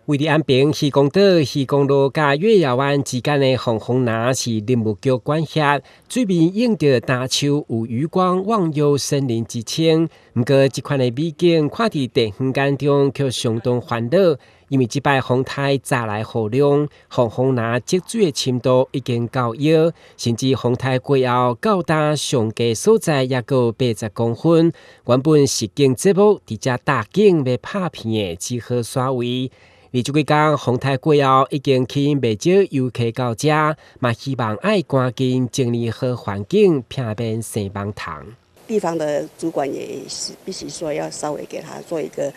位佇安平漁光島漁光路佮月牙灣之間的防風林是林務局管轄，水面映著大樹有漁光忘憂森林之稱。毋過，這款的美景看佇地方眼中卻相當煩惱，因為這擺風颱乍來雨量，防風林積水的深度已經到腰，甚至風颱過後到達上低所在猶閣有80公分。原本實景節目佇遮搭景欲拍片的，只好煞位。而這幾工風颱過後，已經吸引袂少遊客到遮，嘛希望愛趕緊整理好環境，避免生蠓蟲。地方的主管也是必須說要稍微給他做一個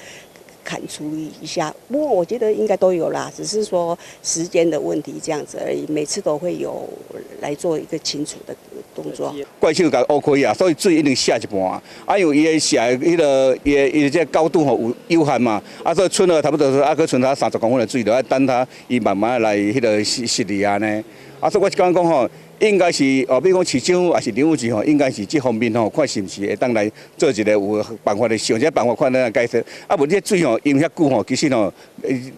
砍除一下，不過我覺得應該都有啦，只是說時間的問題這樣子而已。每次都會有來做一個清除的動作。怪獸共挖開啊，所以水一定瀉一半啊，因為伊的瀉彼个伊的伊的這個高度吼有有限嘛，啊，所以剩了差不多是啊，閣剩他30公分的水，就愛等他伊慢慢來彼个釋釋離按呢。啊，所以我是感覺講吼，應該是哦，比如講市政府抑是林務局吼，應該是這方面吼，看是毋是會當來做一個有辦法的想這辦法，看怎樣解決。啊，無這水吼淹遐久吼，其實吼，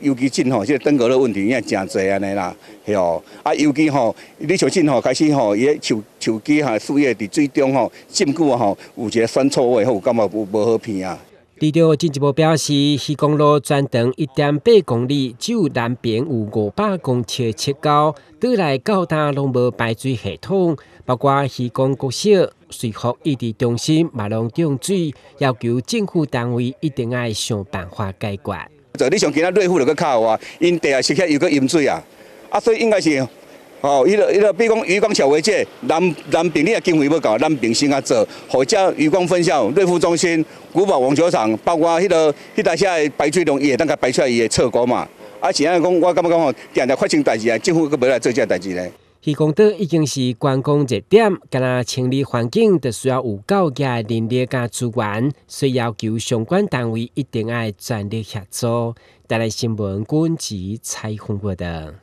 尤其進吼，這個登革熱問題也誠濟按呢啦，嘿哦。啊，尤其吼，你相信吼，開始吼，伊个樹樹枝哈樹葉佇水中吼浸久吼，有一個酸臭味，吼，有感覺無無好鼻啊。里長進一步表示，漁光路全長1.8公里，只有南邊有500公尺的切溝，島內到今攏無排水系統，包括漁光國小、瑞福育稚中心嘛攏漲水，要求政府單位一定愛想辦法解決。就你像今仔瑞富就閣較有啊，𪜶地下室遐又閣淹水啊，啊，所以應該是。哦，彼个彼个，比如講漁光橋為這南南邊，你若經費欲夠，南邊先較做，予遮漁光分校、瑞富中心、古堡網球場，包括彼个彼台車的排水量，伊會當共排出來，伊的錯誤嘛。啊，是按呢講，我感覺講吼，定定發生代誌啊，政府閣無來做這個代誌咧。漁光島已經是觀光熱點，干焦清理環境，就需要有夠額的人力佮資源，所以要求相關單位一定愛全力協助。台南新聞軍籍採訪報道。